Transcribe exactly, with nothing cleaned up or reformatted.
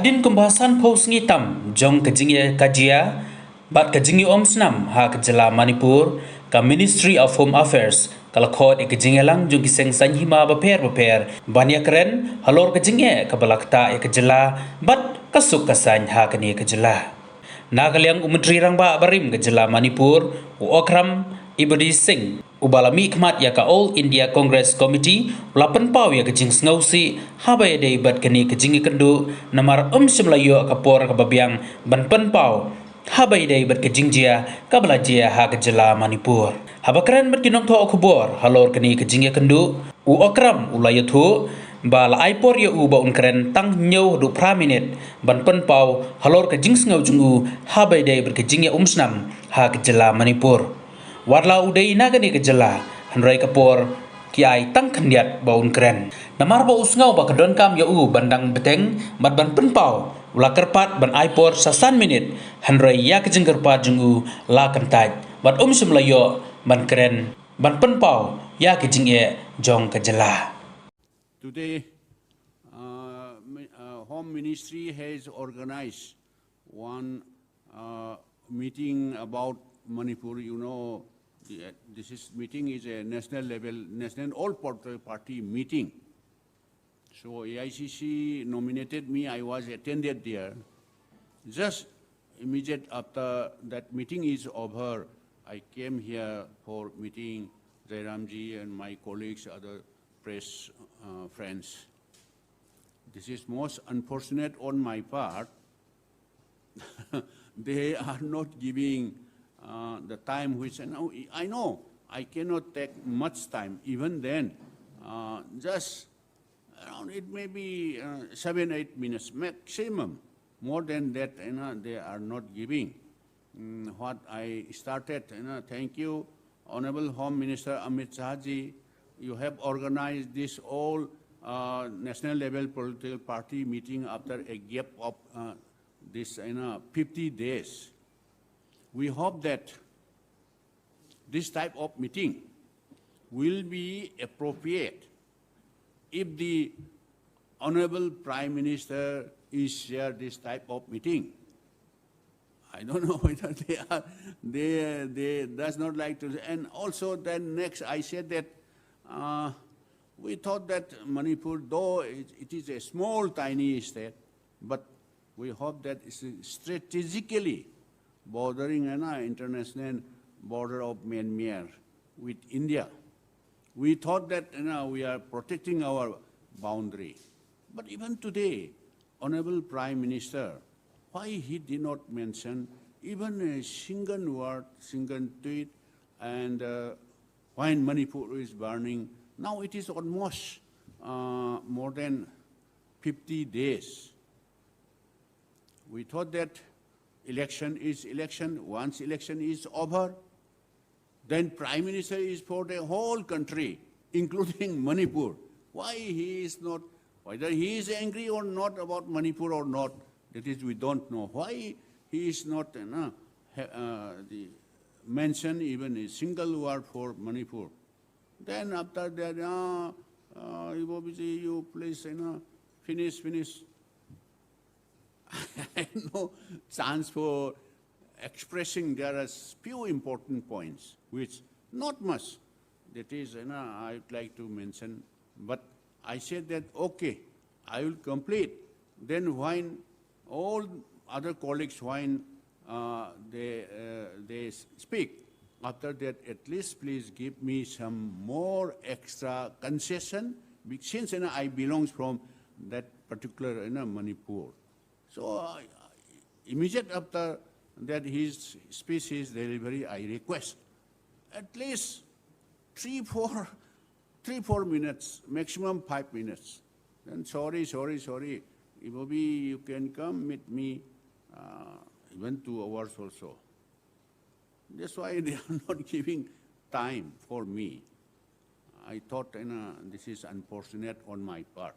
Hadien kumba sanphew sngi tam jong ka jingïakajia bad ka jingïaumsnam ha ka jylla Manipur, ka Ministry of Home Affairs ka la khot ïa ka jingïalang jong ki seng saiñ hima bapher bapher ban ïakren halor ka jingeh kaba la ktah ïa ka jylla bad ka suk ka saiñ ha kane ka jylla. Na ka liang u Myntri Rangbah barim ka jylla Manipur, u Okram Ibodesh Singh, uba la mihkhmat ïa ka All India Congress Committee, u la pynpaw ïa ka jingsngewsih haba ïadei bad kane ka jingïakynduh, namar um shym la ïoh ka por kaba biang ban pynpaw haba ïadei bad ka jingjia kaba la jia ha ka jylla Manipur. Haba kren bad ki nongthoh khubor halor kane ka jingïakynduh, u Okram u la ïathuh ba la ai por ïa u ba un kren tang hynñiew haduh phra minit ban pynpaw halor ka jingsngew jong u haba ïadei bad ka jingïaumsnam ha ka jylla Manipur. Wat la u dei na kane ka jylla, hynrei ka por ki ai tang khyndiat ba un kren. Namar ba u sngew ba ka donkam ïa u ban dang bteng bad ban pynpaw, u la kyrpad ban ai por sa san minit, hynrei ïa ka jingkyrpad jong u la kyntait bad um shym la ïoh ban kren ban pynpaw ïa ka jingeh jong ka jylla. Today, uh, mi- uh, Home Ministry has organized one uh, meeting about Manipur. You know, the, uh, this is meeting is a national level, national all party, party meeting. So A I C C nominated me. I was attended there. Just immediate after that meeting is over, I came here for meeting Jairamji and my colleagues, other press uh, friends. This is most unfortunate on my part. They are not giving uh, the time which I know, I know I cannot take much time. Even then, uh, just around it may be uh, seven, eight minutes maximum. More than that, you know, they are not giving. Mm, what I started, you know, thank you, Honorable Home Minister Amit Shah ji. You have organized this all uh, national level political party meeting after a gap of uh, this, you know, fifty days. We hope that this type of meeting will be appropriate if the Honorable Prime Minister is share this type of meeting. I don't know whether they are, they, they does not like to. And also then next I said that uh, we thought that Manipur, though it, it is a small tiny state, but we hope that it's strategically bordering an international border of Myanmar with India. We thought that you know, we are protecting our boundary. But even today, Honorable Prime Minister, why he did not mention even a single word, single tweet, and uh, when Manipur is burning, now it is almost uh, more than fifty days. We thought that election is election, once election is over, then Prime Minister is for the whole country, including Manipur. Why he is not, whether he is angry or not about Manipur or not, that is, we don't know. Why he is not you know, ha- uh, the, mention even a single word for Manipur? Then after that, uh, uh, Ibobi ji, you please you know, finish, finish. I had no chance for expressing. There are few important points, which not much. That is, you know, I would like to mention. But I said that, okay, I will complete. Then when all other colleagues, when uh, they, uh, they speak, after that, at least please give me some more extra concession, be- since you know, I belongs from that particular you know, Manipur. So uh, immediate after that his speech, his delivery, I request at least three, four, three, four minutes, maximum five minutes. Then sorry, sorry, sorry. Ibobi, you can come meet me uh, even two hours also. That's why they are not giving time for me. I thought you know, this is unfortunate on my part.